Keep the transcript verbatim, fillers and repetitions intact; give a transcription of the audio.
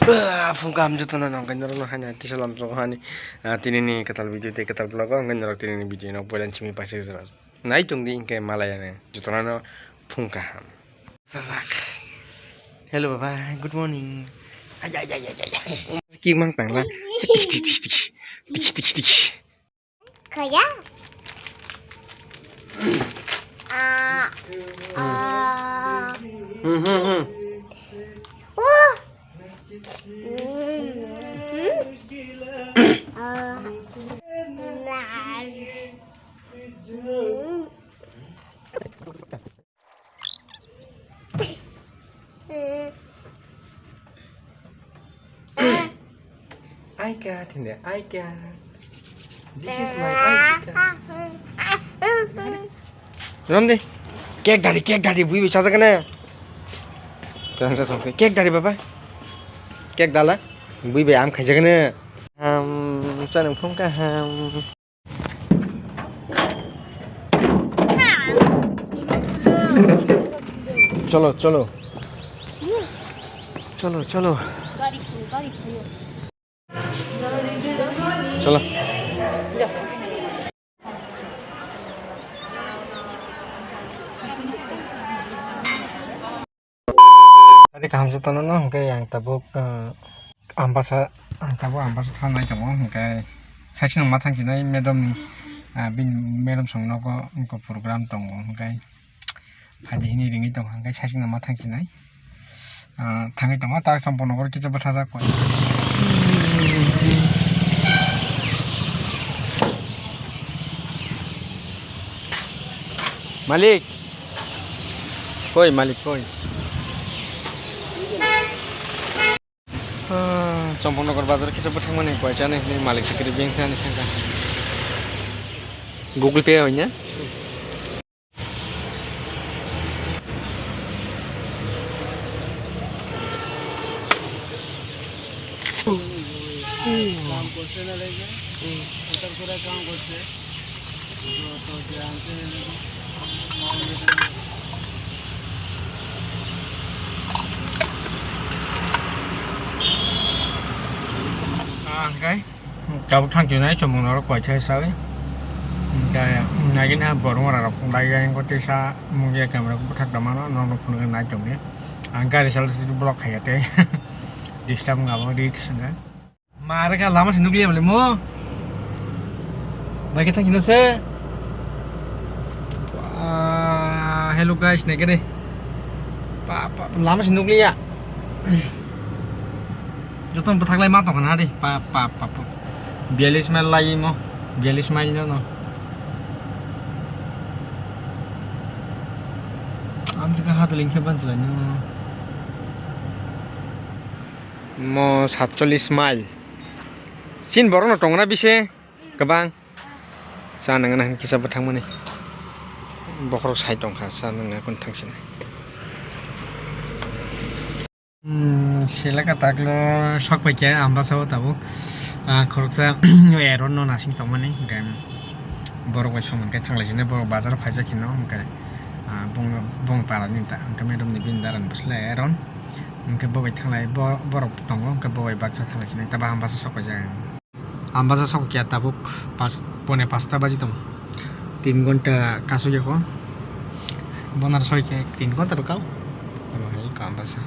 Ah, phung kaham jotono nong khe norok no haino tisa lamsok hani, ah, tini ni kwtal video tei kwtal vlog o hwnkhe norok tini ni video no poila simi paisa jora nai tong di hwnkhe malai ani jotono no phung kaham. Sajak. Hello baba, good morning. Ay, ay, ay, ay, ay, ay. Kick mang tangla. Tik, tik, tik, tik. Tik, tik, tik. Kaya? Ah, ah. Hmm, hmm, hmm. Oh. Hmm. Ah. Nah. Hmm. I cat, hindi, I cat. This is my I cat. Ram de. Cake dari, cake dari, bui bui chajakne. Kang sa thong cake dari baba. Cake dala. Bui bai am khaijakne. Ham, chanung phung kaham. Cholo, cholo. Cholo, cholo. Cholo. Tadi kaham se tono no, hwnkhe ang tabuk, ah, Ambasa, ang tabuk Ambasa thangnai tongo, hwnkhe saichwng ma thangsinai madam ni, ah, bini madam song nogo wngkha program tongo, hwnkhe phaidi hinwi ringwi tongo, hwnkhe saichwng ma thangsinai, ah, thangwi tongo, tak Champaknagar kisa bwthajak koi. Malik. Koi, malik, koi. Ah, Champaknagar bazar kisa bwthangmani koi chani hinwi malik se kwrwi beng thani thangkha. Google Pay hoinya? কাম করছে না রে? হুম। ওটার করে কাম করছে। তো, তো যে আনছে না রে? Ah, okay. Tabuk thang chinai chomung norok koi thai sawi. Hingke nagini ha borok mora rok bai gai ko tisa mungya camera ko bwthak tongmano norok phunukgwi nai tongdi. Ang gari sal sal block khaiya tei disturb wngya bo risk wngkha. Mare ka lama se nukliya bole mo. Bai khe thang china se. Wah, hello guys, naikhe de. Pa, pa, lama se nukliya. Joto bwthaklai ma tongkha na de. Pa, pa, pa, pa. Biyalish mile lai mo. Biyalish mile no, no. Amsika hatuling khe banchilai no. Mo satchollish mile. Chin borok no tongna bise kwbang. Cha nangna hin kisa bwthangmani. Bokhorok sai tongkha, cha nangna kun thangsinai. Hmm, seleka taklo sok paikha Ambasa o tabuk. Ah, khoroksa Aaron no nasing tongmani, hingke borok bai somon khe thanglai sini, borok bazar o phaijak hino, hingke, ah, bong, bong para ni ta, hingke madam ni bini dara ni bwsla Aaron, hingke bo bai thanglai, bo, borok tongo, hingke bo bai baksa thanglai sini, taba Ambasa sok paijak. Ambasa sok kya tabuk pas, pone pasta baji tong. Tin gonta kasugya ko. Bonar soi khe tin gonta rwkha. Omo hai ko Ambasa.